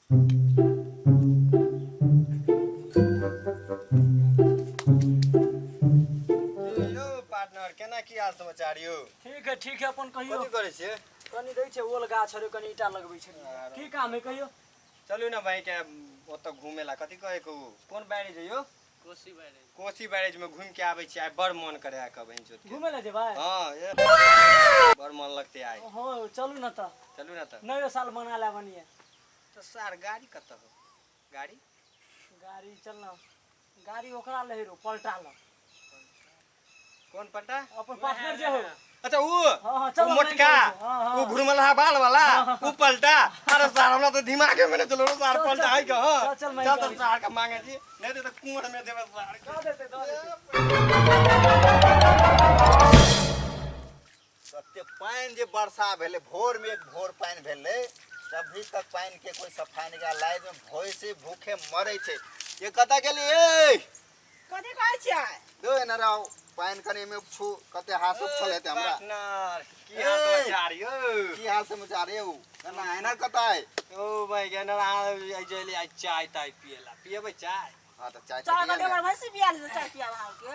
यौ पार्टनर, केना की हाल समाचार यौ? ठीक है, ठीक है, अपन कहियो। कथी करै छियै? कनि दै छै ओल गाछ हरे, कनि ईटा लगबै छै। आरो। की काम है, कहियो? चलू ने भाई के ओतऽ घूमे ला, कथी कहै के, उ कोन बैरेज है यौ? कोसी बैरेज। कोसी बैरेज में घूम के आबै छी आइ, बड़ मन करे है बहन चोद के। घूमे ला जेबै? हाँ, ए, बड़ मन लगते आइ। हाँ, चलू न तऽ। चलू ने तऽ। नयो साल मना ले बनिए। तऽ सार, गाड़ी कतऽ हो? गाड़ी, गाड़ी, चल न, गाड़ी ओकरा ले रो, पलटा ल। कोन पलटा? अपन पार्टनर जे हो। अच्छा, उ? हाँ हाँ, चल। उ मोटका? हाँ हाँ। उ घुरमलहा बाल वाला, उ पलटा? अरे सार, हमरा तऽ दिमागे में नहीं चलो सार। चल, पलटा चल। है के? हाँ। चल, चल, मैं चल तऽ गाड़ी। सार के मांगे छी, नहीं तऽ कुआं में देबै सार के। दऽ देतै, दऽ देतै। सत्य पानि जे वर्षा भेलै भोर में, एक भोर पानि भेलै, अभी तक पानि के कोई सफाई नहीं। लाइट में भैंसी भूखे मरे छै। ये कतऽ गेली ए? कथी कहै छियै? दो एना रहो, पानि कनि में छू, कते हासुक छल हेतै हमरा। पार्टनर, की हाल ए। समाचार यौ? की हाल समाचार यौ? एना एना कतऽ है? ओ भाई के ना आई जइली आई चाय ताय पिएला। पिएबै चाय? हाँ तऽ चाय। चाय तऽ कथी, हमर भैंसी बियाल छै चाय पियाब अहाँके?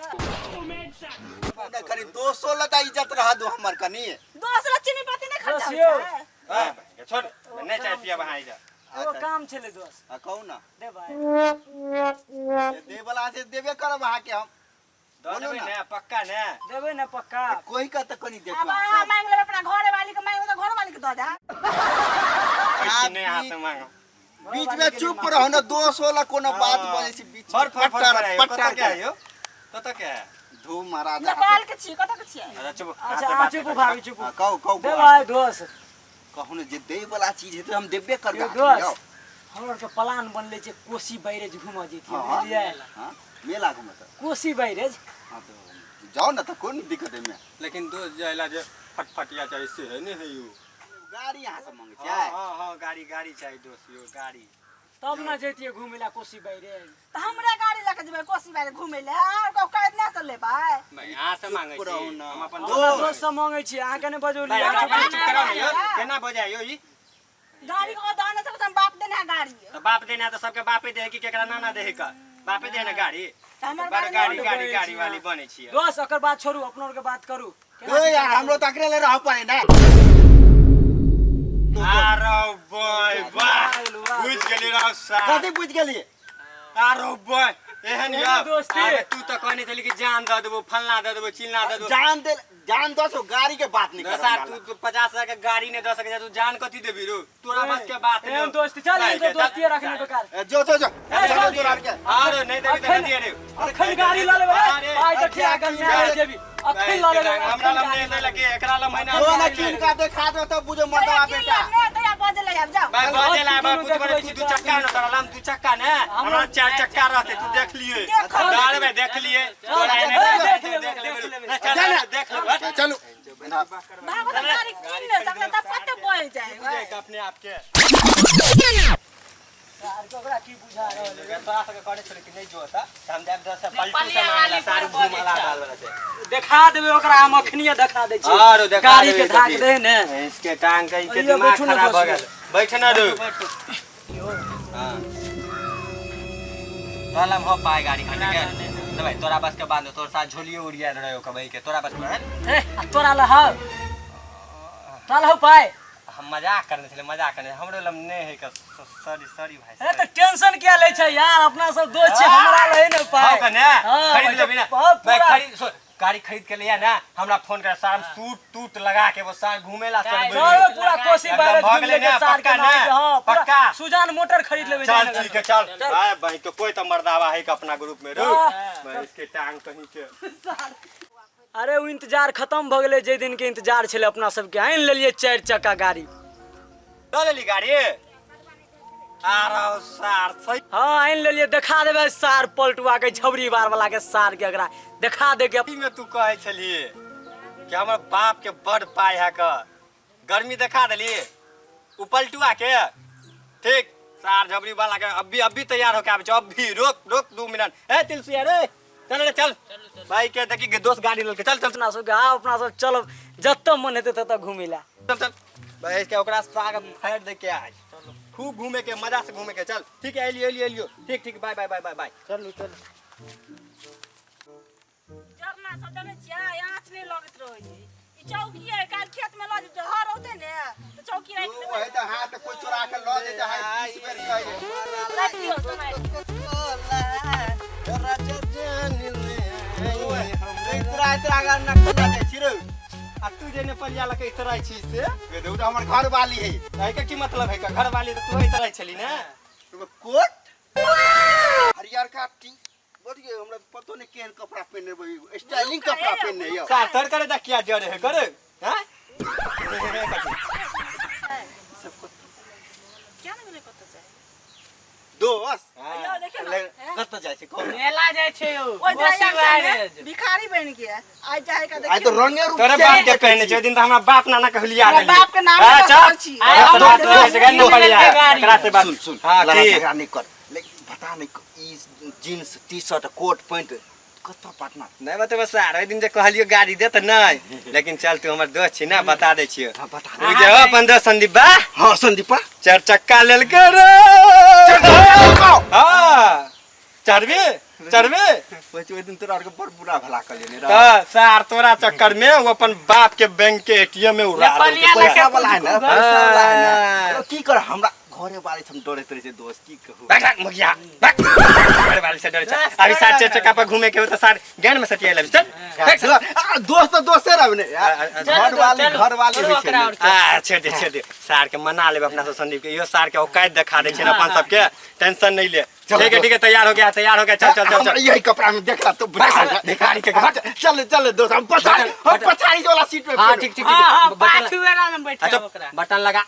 पिया ने, कनि दोसो लता इज्जत रह दो हमर कनि। दोस ला चीनी पत्ती नहि खर्चा दोस होइ यौ। छै। ए भाई के छोड़, नहीं चाय पिएब अहाँ इधर। एगो काम छलै दोस्त। हाँ, कहू ना। देबै? जे दे वाला छै देबे करब अहाँके हम। दऽ बोलू देबै ना। ने? पक्का ने? देबै ने पक्का? कोई का तऽ कनि आब देखू। अहाँ मांगि लेबै, अपना घरे वाली के मांगि लेबै तऽ घर वाली के दऽ देब। पैसे नहीं हाथ से मांगो। बीच में चुप रहो ना, दोस्त वाला कोनो बात हाँ। बजै छै बीच फर में। फर फर पट्टा करे यौ। पट्टा कतऽ के है यौ? कतऽ के है? धू महाराज। नेपाल के छियै, कतऽ के छियै? अच्छा चुप। अच्छा, अहाँ चुप, भाभी चुप। हाँ, कहू कहू बौआ। देबै दोस्त? कहू ने, जे दै वाला चीज हेतै हम देबे करबै यौ अहाँके, दोस्त। यौ। हमर के प्लान बनले छै, कोसी बैरेज घूमऽ जैतियै। हाँ। बुझलियै? हाँ, मेला घूमे तऽ? कोसी बैरेज। हाँ तऽ जाउ ने तऽ, कोन दिक्कत एहिमे? लेकिन दोस्त, जाइला जे फटफटिया चाही से है नहीं है यौ। गाड़ी अहाँ सब मंगै हाँ। छियै? हाँ हाँ, गाड़ी, गाड़ी चाही दोस्त यौ, गाड़ी। तब ने जैतियै घूमे ला कोसी बैरेज। तऽ हमरे गाड़ी लऽ के जेबै कोसी बारे घूमै लए, आर को कैद नहि से लेबै। भाई, अहाँ से मांगे चुप रहू छी। ना। हम अपन हमरा दोस्त से मांगै छी, अहाँके नहि भाई, बजौलियै। हमरा अहाँ कनि चुप कराउ ने यौ। हाँ। केना बजाय यौ ई? गाड़ी के दाने सब हम बाप देने है गाड़ी। तऽ बाप देने है तऽ सबके बापे दे है कि केकरा नाना दे है? का बापे दे है ने गाड़ी? तऽ हमर बड़ गाड़ी गाड़ी नहि गाड़ी बनै गाड़ी छी वाली अहाँ। बनै छियै। दोस्त, ओकर बात छोड़ू, अपनो आरके बात करू। केना ए छै? यार, हमरो तऽ अकरे ले रह पड़े ने। आरो बॉय, वाह, बुझि गेली रौ सार। कथी बुझि गेलियै? आरो बॉय, एहन एहन यौ दोस्ती। अरे तू तऽ कहने छली कि जान दऽ देबो, फल्लाँ दऽ देबो, चिल्लाँ दऽ देबो। जान दे, जान दो सो गाड़ी के बात नहीं दस करब। तू तू 50,000 के गाड़ी नहीं दऽ सकै छै, तू जान कथी देबी रो? तोरा बस के बात एहन दोस्ती, चल, एहन तो दोस्ती रखने बेकार। ए, जो जो जो। ए, चल, चल। तोरा आर के। अरे नहीं देबी तऽ अखन- नहीं दिए रे। अखन गाड़ी लऽ लेबै। अरे, आइ तऽ ठिया कन्या ले जेबी, अखन लऽ लेबै। हमरा अखन लग गाड़ी। नहीं लगे, एकरा लग महीना जो ना कीन का देखा दो तो बुझो मर्दवा तैया बेटा। कीन लेब ने, तैया बजले आब जाउ। भाई, बजे ला दुनू कुछ बड़े देखबै तू छी दू तोरा। चक्का न, तोरा लम दू चक्का ने, हमरा चार चक्का रहते। तू देख लिए। देखो। दाल में देख लिए तोरा एने। देख देख लेबै, देख देख लेबै। लेबै। चल चल। देख लेबै। चलू। भागो तऽ गाड़ी कीन ले सकले तऽ कते बहि जाइ। देख अपने आप के। सार के ओकरा की बुझा रहल है? तोरा सबके कहने छलै कि नहीं जो होता तऽ हम जायब दस से पलटू नेपालिया से मांगला वाली सारू पर घुमला बजै डाल वाला छै। देखा देबै ओकरा हम, अखनिये देखा दै छी। आरो देखा गाड़ी के देबै धाक कथी। दे ने। इसके टांग के इनके अइयो, दिमाग बैठू ना खराब भऽ दोस्त। गेल। बैठ ना रू। हाँ। तोरा लग हो पाय गाड़ी खरीद के? तो भाई, तोरा बस के बांधो, तोर साथ झोलियो उड़िया रहे हो कबई के, तोरा बस के। ए, आ तोरा लहौ, तोरा लहौ पाय? हम मजाक करने छले, मजाक करने। हमरो लग नहीं है। सॉरी सॉरी भाई। ए, तऽ टेंशन किया लै छै यार? अपना सब दोस्त छै, हमरा लै ने पाय। हाँ कने हाँ, खरीद लेबी ना? हाँ, भाई, पूरा। खरीद, सुन, गाड़ी खरीद के लिया ना, हमरा फोन कर, सार सूट टूट लगा के वो सार घूमे ला चलबै। चलो, पूरा कोसी एकदम बैरेज भऽ घूम गेलै लेके ने, सार के पक्का नाम ने? के, हाँ, पूरा पक्का? सुजान मोटर खरीद लेबै। चल। जयनगर। ठीक है, चल भाई। भाई तो कोई तो मर्दावा है के अपना ग्रुप में रो। हाँ। भाई, इसके टांग कहीं के। अरे, ओ इंतजार खत्म भऽ गेलै, जे दिन के इंतजार छलै अपना सबके, आनि लेलियै चारि चक्का गाड़ी। लऽ लेली गाड़ी? आरो सार सही। हाँ, आनि लेलियै। देखा देबै सार पलटुआ के, झबरी बार वाला के, सार के एकरा देखा दे के। में तू कहै छलियै कि हमर बाप के बड़ पाय है क गर्मी, देखा देली उ पलटुआ के। ठीक, सार झबरी वाला के अभी अभी तैयार होके आबै छै, अभी। रोक रोक 2 मिनट। ए तिलसिया रे, चल रे, चल भाई के देखी के दोस्त गाड़ी लेलकै। चल चल। अपना सबके आ, अपना सब चलब, जतऽ मन हेतै ततऽ घुमै ला। चल चल भाई, इसके ओकरा साग फाड़ दे के आज। खूब घूमे के, मजा से घूमे के। चल ठीक है, एलियो एलियो एलियो, ठीक ठीक, बाय बाय बाय बाय बाय। चलू चलू। जरना सब जानै छियै, आँच नहि लगैत रहै छै। ई चौकी है, काल्हि खेत में लऽ जेतै, हर औतै ने तऽ चौकी राखि देबै। ओहे तऽ हाथ कोइ चोरा के लऽ जेतै, हाय 20 बेर कहि। राखि दियौ समय। इतरा इतरा अगर न खोला जाइ छी रे। आ तू जे नेपालिया लके इतराइ छी से? गे उ तऽ हमर घर वाली है। एहिके की मतलब है? घर वाली तऽ तू इतराइ छली ने। कोट हरियरका टी बड़ी, हमरा पतो नहि केहन कपड़ा पहिने, स्टाइलिंग कपड़ा पहिने यौ। सार तर करे दा किया जरे है करे हैं? किया नहि गेलै, कतऽ जाइ? दोस्त यौ देखियौ ने, हैं? कतऽ जाइ छै कहू? मेला जाइ छै यौ, ओहि कोसी दिन बैरेज। भिखारी बनि गेल आइ जाय के। आइ तऽ रंगे रूप तोरे बाप के पहने छै, ओहि दिन तऽ हमरा बाप नाना के हुलिया हमरा देली। बाप के नाम हाँ, पर चल। बसल छी। आइ तोरा हमर दोस्त दोस्त के नेपालिया, लेलकै गाड़ी। एकरा से बात सुन सुन, हाँ, लड़ाई की? झगड़ा नहि कर, लेकिन पता नहि ई jeans T shirt coat pant कतऽ पटना नहीं बतेबो सार, ओहि दिन जे कहलियो गाड़ी दे तऽ नहीं, लेकिन चल तू हमर दोस्त छी ना, बता दै छियो। हाँ, बता। उ जे हो अपन दोस्त संदीप बा। हाँ, संदीपा। चार चक्का लेलकै रे। हाँ, चढ़बे चढ़बे। ओहि दिन तोरा आरके बड़ बुरा भला कर लेने रह। तऽ सार तोरा चक्कर में वो अपन बाप के बैंक के एटीएम में उड़ा नेपालिया देलकै। लके पैसा वाला है ना, पैसा वाला है ना। हाँ। की कर, हमरा घरे वाले से हम डरैत रहै छै दोस्त, की कहू। भाग भाग मुखिया भाग, घरे वाले से डरे छै। अभी सार चार चक्का पर घूमे के हो तऽ सार ज्ञान में सटिया लेबे, चल भाग। चल, आ, दोस्त तऽ दोस्ते रहब ने यार। घर वाली घर वाली होइ छै ने। आ छोड़ दे छोड़ दे, सार के मना लेब अपना सब संदीप के, इहो सार के औकात देखा दै छै ने अपन सबके, टेंशन नहीं ले। ठीक है ठीक है, तैयार हो गया तैयार हो गया, चल चल चल हमरा चल। यही कपड़ा में देखला तो भाग, भिखारी के घर। चल चल दोस्त, हम पछाड़ी, हम पछाड़ी वाला सीट पे। हाँ ठीक ठीक। हाँ हाँ। ठीक, बटन पाछू वाला में बैठे अच्छा ओकरा। बटन लगा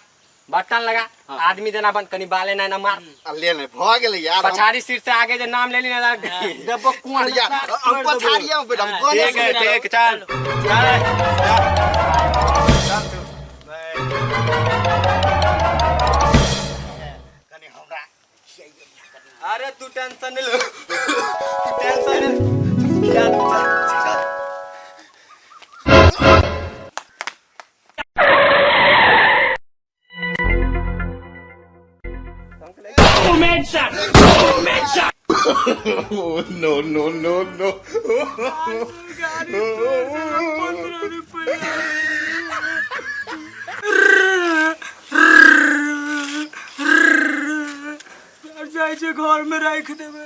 बटन लगा, आदमी देना बंद, कनी बाले ना ना मार। ले ले, भऽ गेलै यार, हम पछाड़ी सीट से आगे जे नाम लेली ना देबो कुआं यार, हम पछाड़िए में बैठम कोने। ठीक है ठीक, चल चल चल तू बाय। कनी हमरा अरे तू टेंशन नहीं ले, तू टेंशन नहीं ले, खिया दू, चल चल। No no no no. जाइ छै, घर में राखि देबै।